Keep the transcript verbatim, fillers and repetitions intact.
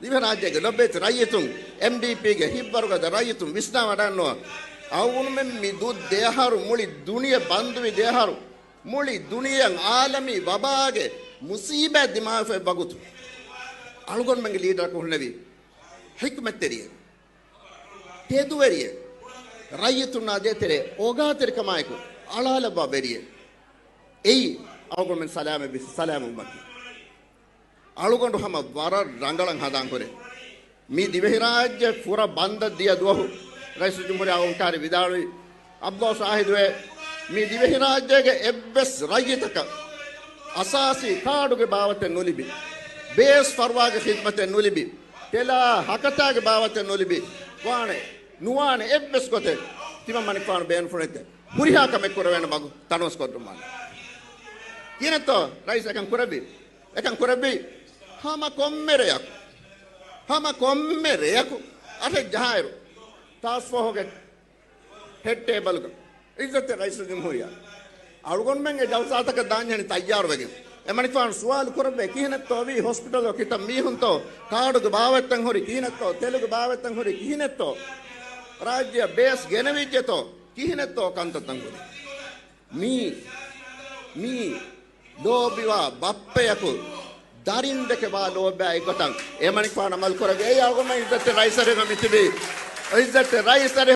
ދިވެހިރާއްޖޭގެ ލޮބުވެތި ރައްޔިތުން، އެމްޑީޕީގެ ހިތްވަރުގަދަ ރައްޔިތުން ވިސްނާވަޑައިގަންނަވާ. އަޅުގަނޑުމެން މި ދުށް ދެއަހަރު، މުޅި ދުނިޔެ ބަންދުވި ދެއަހަރު، މުޅި ދުނިޔެއަށް އާލަމީ ވަބާގެ މުސީބާތް ދިމާވެފައި ވަގުތު، އަޅުގަނޑުމެންގެ ލީޑަރަކު ހުންނެވީ ޙިކްމަތްތެރިއެއް، ތެދުވެރިއެއް، ރައްޔިތުންނާ ދޭތެރޭ އޯގާތެރިކަމާއެކު އަޅާލައްވާ ވެރިއެއް. އެއީ އަޅުގަނޑުމެން ސަލާމަތްވި ސަލާމަތް އުއްމަތީ. އަޅުގަނޑު ހަމަ ވަރަށް ރަނގަޅަށް ހަނދާންކުރޭ. މި ދިވެހިރާއްޖެ ފުރަ ބަންދަށް ދިޔަ ދުވަހު ރައީސުލްޖުމްހޫރިއްޔާ އަޅުގަނޑު ކާރި ވިދާޅުވި، އަބްދުﷲ ޝާހިދުވޭ، މި ދިވެހިރާއްޖޭގެ އެއްވެސް ރައްޔިތަކަށް އަސާސީ ކާޑުގެ ބާވަތެއް ނުލިބި، ބޭސް ފަރުވާގެ ޚިދްމަތެއް ނުލިބި، ތެލާ ހަކަތާގެ ބާވަތެއް ނުލިބި، ވާނެ ނުވާނެ އެއްވެސް ގޮތެއް ތިމަން މަނިކުފާނު ބޭނުންފުޅެއްގެ ހުރިހާ ކަމެއް ކުރެވޭނެ މަގު ތަނަވަސްކޮށްލުމާ. ކިހިނެއްތޯ ރައީސް އެކަން ކުރެއްވީ؟ އެކަން ކުރެއްވީ ހަމަ ކޮންމެ ރެޔަކު، ހަމަ ކޮންމެ ރެޔަކު އަށެއް ޖަހާއިރު، ޓާސްކް ފޯހުގެ ހެޑް ޓޭބަލްގަ އިއްޒަތްތެރި ރައީސުލްޖުމްހޫރިއްޔާ އަޅުގަނޑުމެންގެ ޖަލްސާތަކަށް ދާންޖެހެނީ ތައްޔާރުވެގެން. އެމަނިކުފާނު ސުވާލު ކުރައްވޭ، ކިހިނެއްތޯ ވީ؟ ހޮސްޕިޓަލްގަ ކިތައް މީހުންތޯ؟ ކާޑުގެ ބާވަތްތައް ހުރި ކިހިނެއްތޯ؟ ތެލުގެ ބާވަތްތައް ހުރި ކިހިނެއްތޯ؟ ރާއްޖެއަށް ބޭސް ގެނެވިއްޖެތޯ؟ ކިހިނެއްތޯ ކަންތައްތައް ހުރި؟ މީ، މީ ލޯބިވާ ބައްޕަޔަކު ދަރިން ދެކެ ވާ ލޯބިވާ އެއްގޮތަށް އެމަނިކުފާނު އަމަލު ކުރެއްވި. އެއީ އަޅުގަނޑުމެން އިއްޒަތްތެރި ރައީސަށް މިތިބީ. އިއްޒަތްތެރި ރައީސަށް